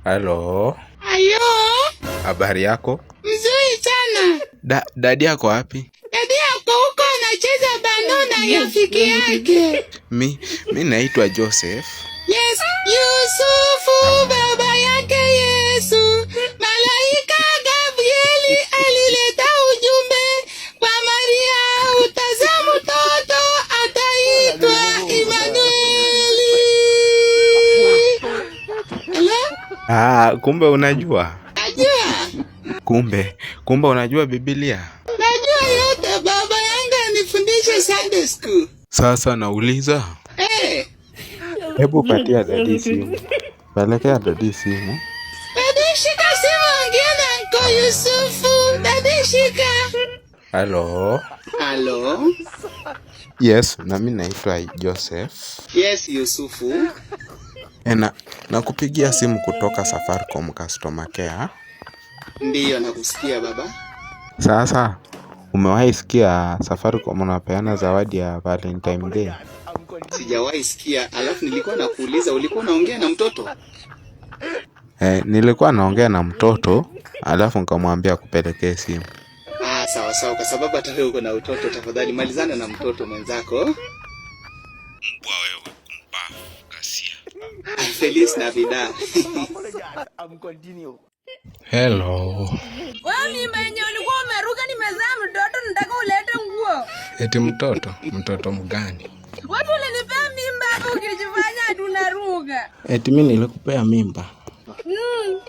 Halo, Ayo, habari yako? Mzuri sana. Daddy yako wapi? Daddy yako huko anacheza bano na rafiki yake. Mi naitwa Joseph. Yes, Yusufu baba yake Yesu. Malaika Gabrieli alileta ujumbe kwa Maria, utazaa mtoto ataitwa Emanueli. Hello? Ah, kumbe unajua. Najua. Kumbe unajua Biblia. Najua yote, baba yangu anifundisha Sunday school. Sasa nauliza, Eh, hebu patia daddy simu. Pelekea daddy simu. Daddy, shika simu, ongea na Uncle Yusufu. Daddy, shika. Halo. Halo. Yes, na mi naitwa Joseph. Yes, Yusufu. E, nakupigia simu kutoka Safaricom Customer Care. Ndiyo, nakusikia baba. Sasa umewahi sikia Safaricom unapeana zawadi ya Valentine Day? Sijawahi sikia. Alafu nilikuwa nakuuliza, ulikuwa unaongea na mtoto? Eh, nilikuwa naongea na mtoto alafu nikamwambia kupelekee simu. Ah, sawa sawa, kwa sababu hata wewe uko na utoto. Tafadhali malizana na mtoto mwenzako. Mbwa wewe, kumbafu kasia. Feliz Navidad. Hello. Wewe mimba yenye ulikuwa umeruka, nimezaa mtoto, nataka ulete nguo. Eti mtoto? Mtoto mgani? Wewe ulinipea mimba hapo ukijifanya hatunaruka. Eti mi nilikupea mimba? Mm.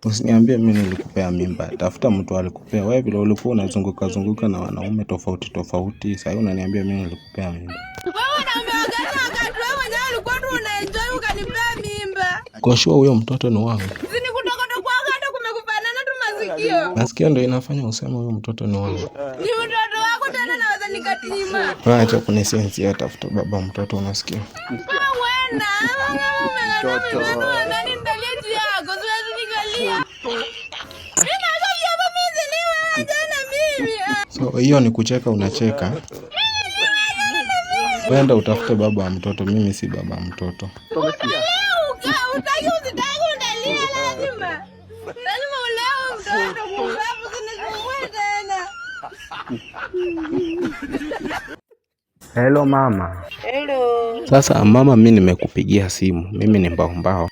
Usiniambie mi nilikupea mimba. Tafuta mtu alikupea. Wewe vile ulikuwa unazunguka zunguka na wanaume tofauti tofauti, sasa unaniambia mi nilikupea mimba. Wewe wanaume wakati wakati wewe mwenyewe ulikuwa tu unaenjoy ukanipea mimba. Kwa sure huyo mtoto ni wangu. Si ni kutokoto kwako hata kumekufanana tu masikio. Masikio ndio inafanya useme huyo mtoto ni wangu. Ni mtoto wako tena naweza nikatima. Wewe acha kunisinzia, tafuta baba mtoto, unasikia? Wewe na wewe umekataa mimba unadhani nitalia juu yako, siwezi nikalia. Mimi naweza vyombo mimi ni wewe jana mimi. Ah. So hiyo ni kucheka, unacheka. Wenda utafute baba wa mtoto, mimi si baba wa mtoto. Utalia utaki usitaki utalia lazima. Lazima ulewe mtoto kumbavu sinisumbue tena. Hello mama. Hello. Sasa mama, mi nimekupigia simu, mimi ni mbao mbao.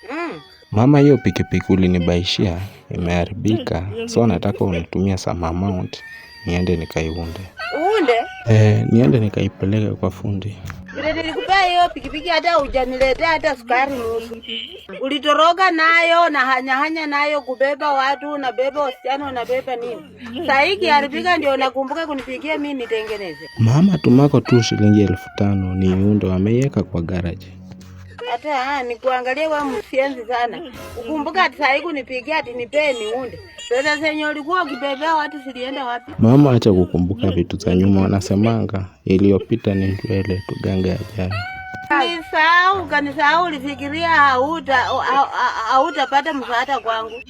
Mama, hiyo pikipiki ulinibaishia imeharibika, so nataka unitumie some amount niende nikaiunde. Uunde? Eh, niende nikaipeleke kwa fundi. Vile nilikupea hiyo pikipiki hata hujaniletea hata sukari nusu. Ulitoroka nayo na hanya hanya nayo kubeba watu, unabeba wasichana, unabeba nini. Saa hii ikiharibika ndio nakumbuka kunipigia mimi nitengeneze. Mama, tumako tu shilingi 5,000 niiunde, wameiweka kwa garage. Hata nikuangalie wewe msienzi sana. Ukumbuka ati saa hii kunipigia ati nipee niunde. Pesa zenye ulikuwa ukibebea watu zilienda wapi? Mama, acha kukumbuka vitu za nyuma, wanasemanga iliyopita ni ndwele, tugange yajayo. Nisahau, kanisahau, ulifikiria hautapata msaada kwangu.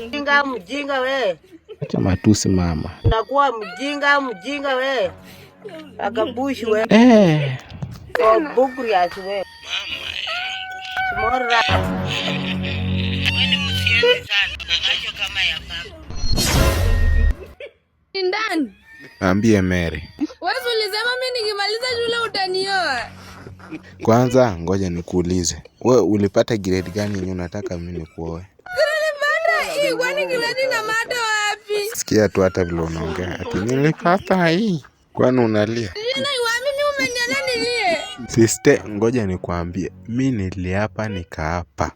Mjinga, mjinga we. Acha matusi mama. Unakuwa mjinga, mjinga we. Akabushi we. Eh, Bukrias we. Mora. Wewe ni msienzi sana. Macho kama ya baba. Ndani. Ambie Mary. Wewe ulisema mimi nikimaliza shule utanioa. Kwanza ngoja nikuulize, we ulipata grade gani yenye unataka mimi nikuoe? Nilipata hii, kwani grade na mata wapi? Sikia tu hata vile unaongea ati nilipata hii, kwani unalia? Tena iwa mimi umeniona nilie. Sister, ngoja nikwambie, mi niliapa nikaapa,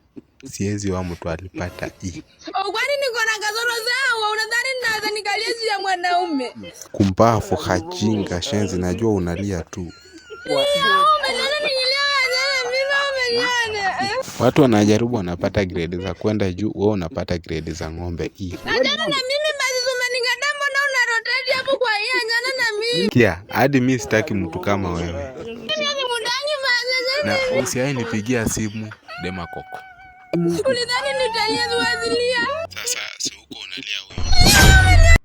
siwezi wa mtu alipata hii. Oh, kwani niko na kasoro sawa? Unadhani ninaweza nikalia juu ya mwanaume? Kumbafu hajinga shenzi, najua unalia tu. Umeniona nikilia wajana mimi umeniona. Eh? Watu wanajaribu wanapata grade za kwenda juu, wewe unapata grade za ng'ombe hii. Achana na mimi basi, umenikataa mbona una rotate hapo kwa hii achana na mimi. Kia, hadi mi sitaki mtu kama wewe. Mimi sikutaki basi. Na usiwahi nipigia simu dema koko. Ulidhani nitalia siwezi. Sasa si huko unalia huyo.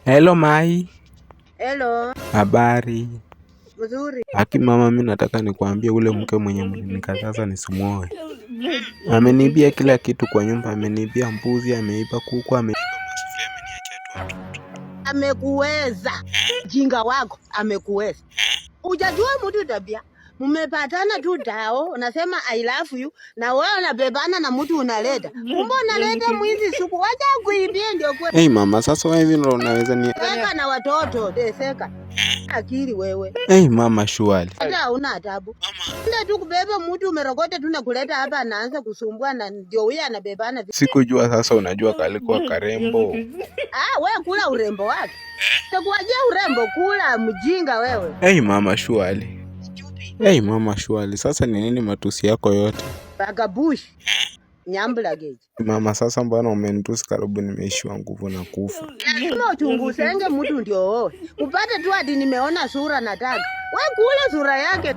Hello Mai. Hello. Habari. Mzuri. Haki mama, mi nataka nikwambie ule mke mwenye mlinikataza nisimuoe. Ameniibia kila kitu kwa nyumba, ameniibia mbuzi, ameiba kuku, ameiba masufuria, ameniachia tu watoto. Amekuweza jinga wako, amekuweza. Ujajua mtu tabia, mmepatana tu tao, unasema I love you, na wewe unabebana na mtu unaleta, kumbe unaleta mwizi suku. Wacha kuibie ndio kwe Hey mama, sasa wewe hivi ndio unaweza ni weka na watoto teseka akili wewe, Hey mama, surely. Hata hauna adabu. Ile tu kubeba mtu umerokota tu na kuleta hapa, anaanza kusumbua, na ndio huyo anabebana. Sikujua sasa, unajua kalikuwa karembo. Ah, wewe kula urembo wake, takuwajia urembo, kula mjinga wewe. Hey mama, surely. Hey mama, surely. Sasa ni nini matusi yako yote? Bagabush nyambula geji. Mama, sasa mbona umenitusi karibu nimeishiwa nguvu na kufa? Lazima uchunguzenge mtu ndio oe. Upate tu ati nimeona sura nataka. We kula sura yake.